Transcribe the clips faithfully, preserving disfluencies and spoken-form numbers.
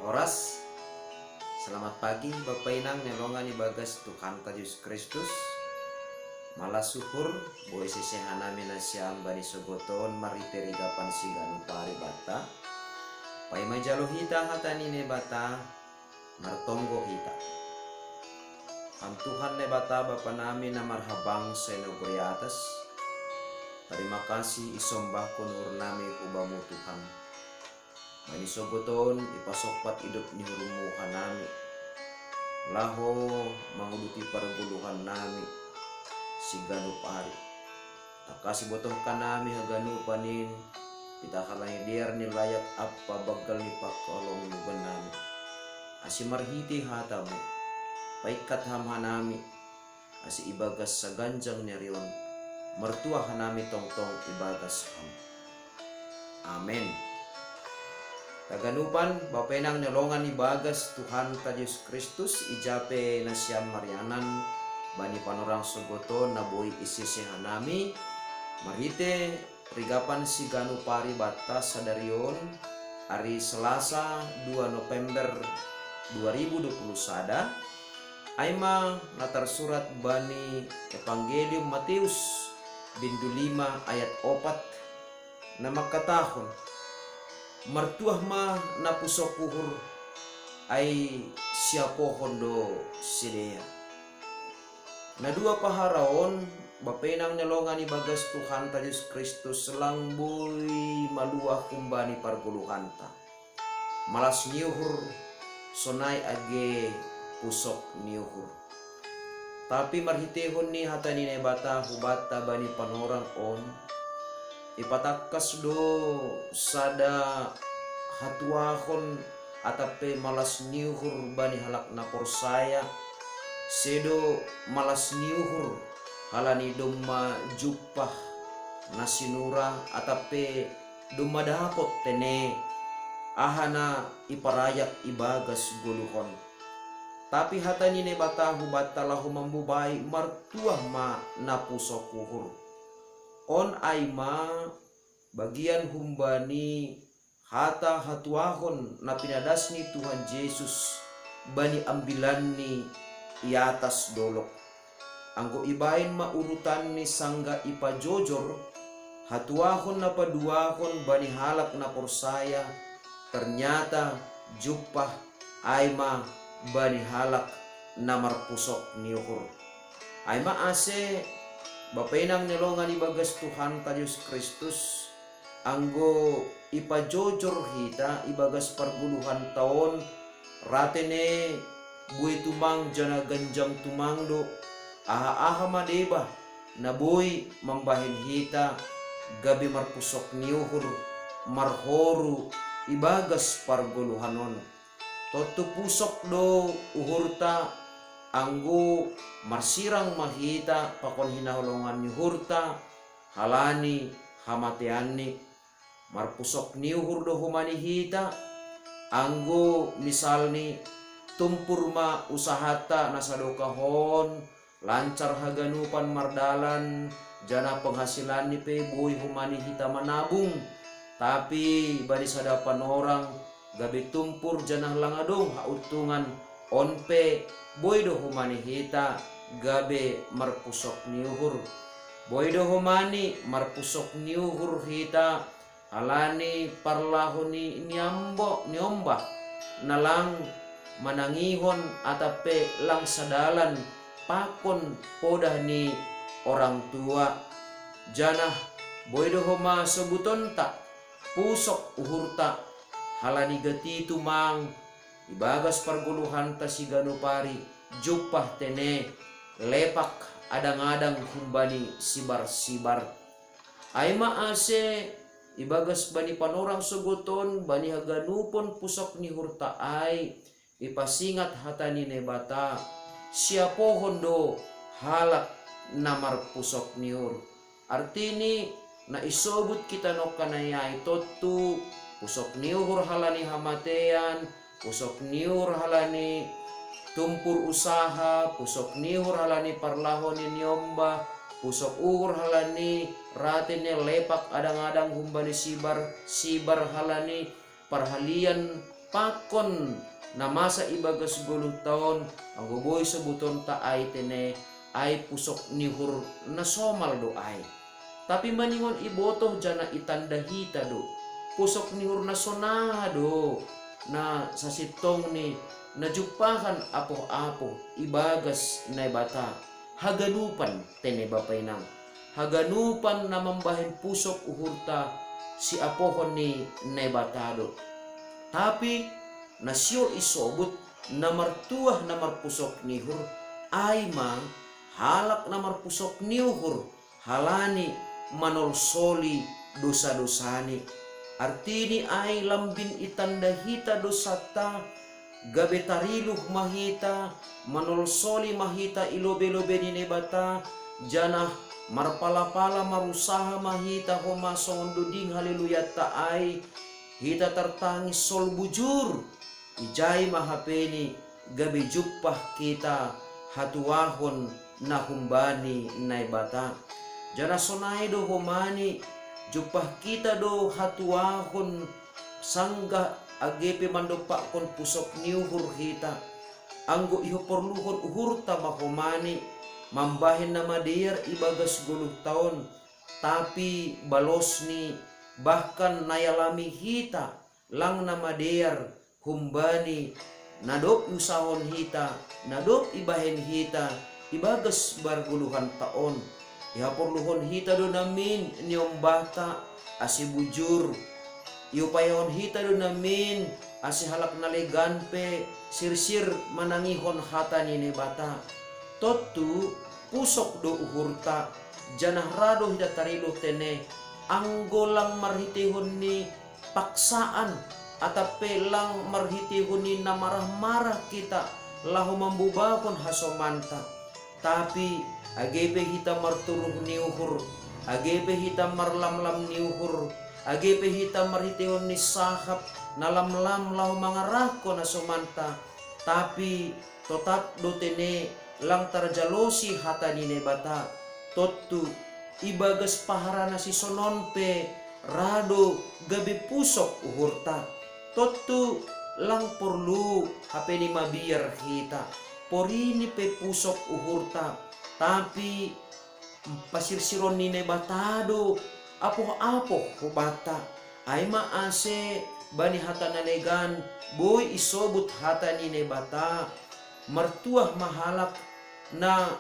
Oras. Selamat pagi Bapa Inang ni longan ibagas Tuhanta Jesus Kristus. Malas uhur boi sese hanami nasiam bani sogot on marhite rigapan siganup ari banta. Paima jalo hita hata ni Naibata, martonggo hita. Ham Tuhan Naibata Bapa nami na marhabangsa i nagori atas, tarima kasih isombahkon uhur nami hu Bamu Tuhan. Bani sogot on ipasompat idop ni uhurMu hanami, laho manguduti pargoluhan nami siganup ari. Tangkas ibotohkan nami haganupan in, pitah halani dear ni layat ampa banggal ni pangkaholongan nami. Ase marhite hataMu, paingkat Ham hanami, ase ibagas saganjang ni ari on, martuah hanami tongtong ibagas Ham. Amen. Haganupan Bapa Inang ni longan ibagas Tuhanta Jesus Kristus, ija pe nasiam marianan bani panorang sogot on na boi isese hanami, marhite rigapan siganup ari banta sadari on, ari Selasa dua November dua ribu dua puluh sada, ai ma na tarsurat bani Evangelium Mateus, bindu lima ayat opat, na mangkatahon: Martuah ma na pusok uhur, ai siapohon do sidea. Na dua pahara on, Bapa Inang ni longan ibagas Tuhanta Jesus Kristus, lang boi maluah humbani pargoluhanta. Malas ni uhur, sonai age pusok ni uhur. Tapi marhitehon ni hata ni Naibata hu banta bani panorang on, ipatangkas do sada hatuahon atap pe malas ni uhur bani halak na porsaya. Sedo malas ni uhur halani domma jumpah na sinura atap pe domma dapot tene aha na iparayak ibagas goluh on. Tapi hata ni Naibata hu banta laho mambobai martuah ma na pusok uhur. On ai ma bagian humbani hata hatuahon na pinadas ni Tuhan Jesus bani ambilanNi i atas dolok. Anggo ibaen ma urutanni sanggah ipajojor, hatuahon na paduahon bani halak na porsaya, ternyata jumpah ai ma bani halak na marpusok ni uhur. Ai ma ase, Bapa Inang ni longan ibagas Tuhanta Jesus Kristus, anggo ipajojor hita ibagas pargoluhanta on, ra tene bue tumang janah ganjang tumang do aha-aha ma deba na boi mambahen hita gabe marpusok ni uhur marhoru ibagas pargoluhan on. Tontu pusok do uhurta anggo marsirang ma hita pakon hinaholongan ni uhurta halani hamateanni. Marpusok ni uhur do homa ni hita anggo misalni tumpur ma usahanta na sadokah on, lancar haganupan mardalan, janah penghasilanni pe boi homa ni hita manabung, tapi bani sada panorang gabe tumpur janah lang adong hauntungan, on pe boi do homa ni hita gabe marpusok ni uhur. Boi do homani marpusok ni uhur hita halani parlaho ni niambo niombah na lang manangihon atap pe lang sadalan pakon podah ni orang tua. Janah boi do homa sobutonta pusok uhurta halani gati tumang ibagas pargoluhanta siganup ari jumpah tene lepak adang-adang humbani sibar-sibar. Ai ma ase ibagas bani panorang sogot on bani haganupan pusok ni uhurta ai ipasingat hata ni Naibata, siapohon do halak na marpusok ni uhur. Artini na isobut hita nongkanai ai tontu pusok ni uhur halani hamatean, pusok ni uhur halani tumpur usaha, pusok ni uhur halani parlaho ni niombah, pusok uhur halani ra tene lepak adang-adang humbani sibar, sibar halani parhalian Pakon na masa ibagas goluh taon, anggo boi sobutonta ai tene, ai pusok ni uhur na somal do ai. Tapi maningon ibotoh janah itanda hita do, pusok ni uhur na sonaha do na sasintongni na jumpahan apoh-apoh ibagas Naibata. Haganupan tene bapa inang, haganupan na mambahen pusok uhurta siapohon ni Naibata do. Tapi na sihol isobut na martuah na marpusok ni uhur, ai ma halak na marpusok ni uhur halani manolsoli dosa-dosani. Artini ai lambin itanda hita dosanta, gabe tariluh ma hita, manolsoli ma hita i lobe-lobe ni Naibata, janah marpala-pala marusaha ma hita homa songon doding haleluyanta ai, hita tartangis sol bujur. Ijai ma hapeni gabe jumpah hita hatuahon na humbani Naibata. Janah sonai do homani, jumpah hita do hatuahon sanggah age pe mandompakkon pusok ni uhur hita. Anggo ihaporluhon uhurta ma homani mambahen na madear ibagas goluh taon, tapi balosni, bahkan na ialami hita, lang na madear humbani na dob iusahon hita, na dob ibahen hita ibagas pargoluhanta on. Ihaporluhon hita do namin niombahta ase bujur. Iupayaon hita do namin ase halak na legan pe sirsir manangihon hata ni Naibata. Tontu pusok do uhurta, janah ra do hita tariluh tene, anggo lang marhiteihon ni paksaan, atap pe lang marhiteihon ni na marah-marah hita laho mambubahon hasomanta. Tapi age pe hita marturuh ni uhur, age pe hita marlamlam ni uhur, age pe hita marhiteihon ni sahap na lamlam laho mangarahkon hasomanta, tapi totap do tene lang tarjalosi hata ni Naibata. Tontu ibagas pahara na sisonon pe ra do gabe pusok uhurta. Tontu lang porlu hapeni mabiar hita, porini pe pusok uhurta, tapi pasirsiron ni Naibata do apoh-apoh hubanta. Ai ma ase bani hata na legan boi isobut hata ni Naibata. Martuah ma halak na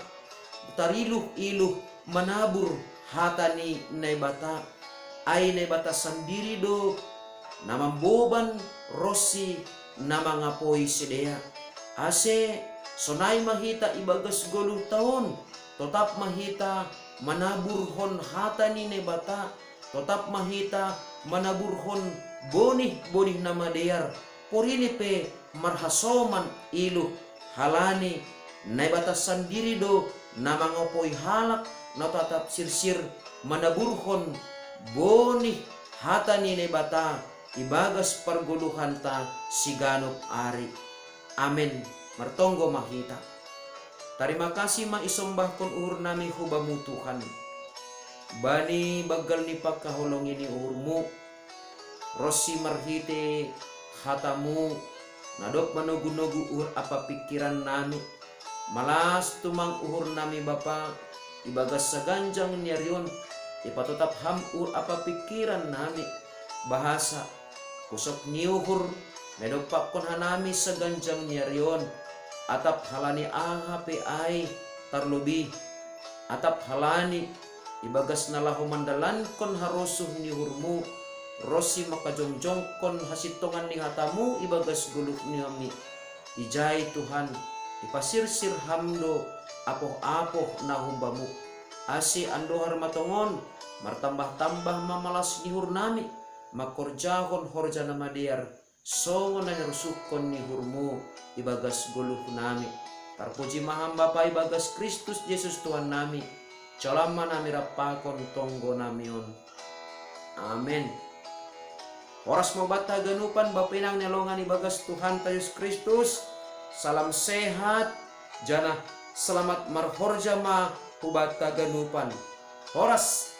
tariluh-iluh manabur hata ni Naibata. Ai Naibata sandiri do na mamboban ronsi na mangapoi sidea. Ase sonai ma hita ibagas goluh taon, totap ma hita manaburhon hata ni Naibata, totap ma hita manaburhon bonih-bonih na madear, porini pe marhasoman iluh, halani Naibata sandiri do na mangapoi halak na totap sirsir manaburhon bonih hata ni Naibata ibagas pargoluhanta siganup ari. Amen. Martonggo ma hita. Tarima kasih ma isombahkon uhurnami hu Bamu Tuhan, bani banggal ni pangkaholongi ni uhurMu, ronsi marhite hataMu na dob manogu-nogu uhur ampa pingkirannami. Malas tumang uhurnami Bapa, ibagas saganjang ni ari on, ipatotap Ham uhur ampa pingkirannami, bahasa pusok ni uhur na idompakkon hanami saganjang ni ari on, atap halani aha pe ai, tarlobih atap halani ibagas na laho mandalankon harosuh ni uhurMu, ronsi mangkajongjongkon hasintongan ni hataMu ibagas goluhnami. Ijai Tuhan, ipasirsir Ham do apoh-apoh na humbaMu, ase andohar ma tongon martambah-tambah ma malas ni uhurnami, mangkorjahon horja na madear, songon na nirosuhkon ni uhurMu ibagas goluhnami. Tarpuji ma Ham Bapa ibagas Kristus Jesus Tuhannami, jalo ma nami rap pakon tonggonami on. Amen. Horas ma hubanta haganupan, bapa inang na hinaholongan ibagas Tuhanta Jesus Kristus. Salam sehat, janah selamat marhorja ma hubanta haganupan. Horas